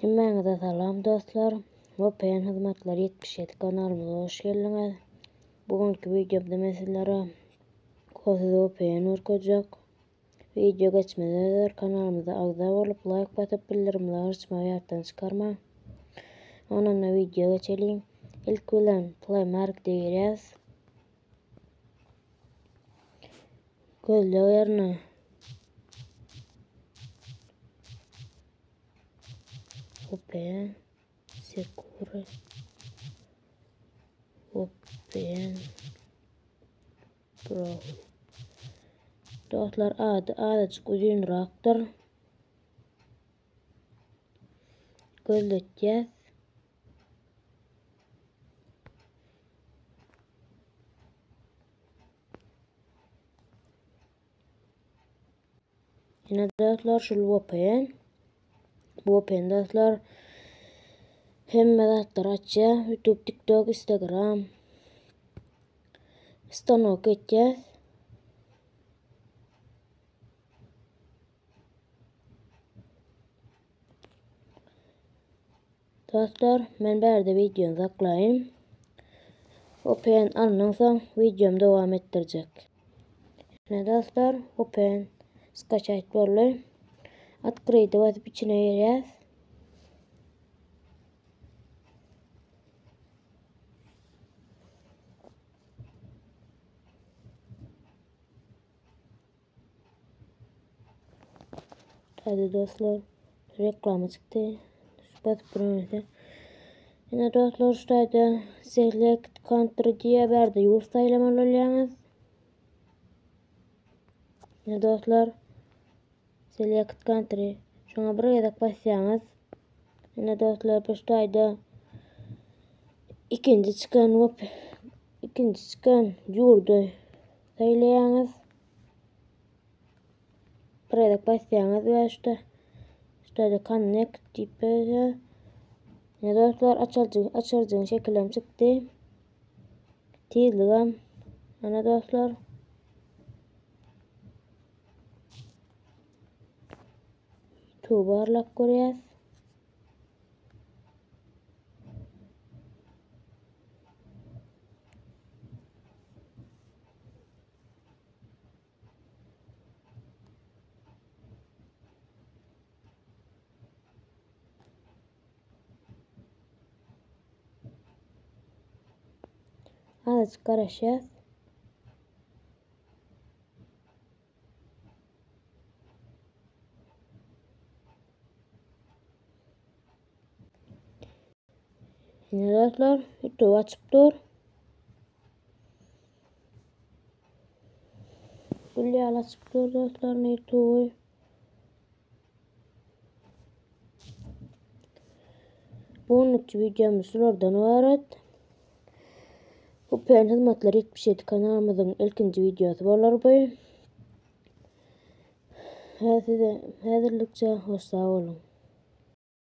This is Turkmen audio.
Hemmäňize salam dostlar. VPN hyzmatlary 77 kanalymyza hoş geldiňiz. Bu günki wideomda men sizlere Kosuz VPN görkezjek. Wideo geçmeden özel kanalymyza agza bolup laýk basyp bildirimleri açmagy ýatdan çykarmaň. Ondan wideo geçeliň. Ilk bilen Play Markete girýäs. Gözleg ýerine VPN Secure VPN Pro Dostlar ady azajyk uzynrakdyr. Gözletýäs. Ine dostlar şul VPN. Bu VPN dostlar hemme zatlary açýar. YouTube, TikTok, Instagram. Stanok etýär. Dostlar, men bärde wideony saklaýyn. VPN alnan soň wideomy dowam etdirjek. Ine dostlar, VPN skaçaýt boldy. Otkryýda basyp içine girýäs. Hadi dostlar reklama çykdy. Şu basyp duran Ine dostlar şu taýda select country diýe bärde ýurt saýlamaly bolýaňyz. Ine dostlar select country şoňa bir gezek basýaňyz. Ine dostlar bu şu taýda ikinji çykan ikinji çykan ýurdy saýlaýaňyz. Bir gezek basýaňyz we şuda şuda connect diýip ýazýar. Ine dostlar açaljy açarjyň şekili hem çykdy. Tizligem ana dostlar. Tubarlak görýäs. Azajyk garaşýas. Ine dostlar, YouTube açyp dur. Gül ýaly açyp dur dostlar YouTube'y. Bu günlükçi videomuz şulardan ibaret. Bu pen hyzmatlary 77 kanalymyzyň ilkinji videosy bolar bu. Size häzirlikçe hoş sag boluň.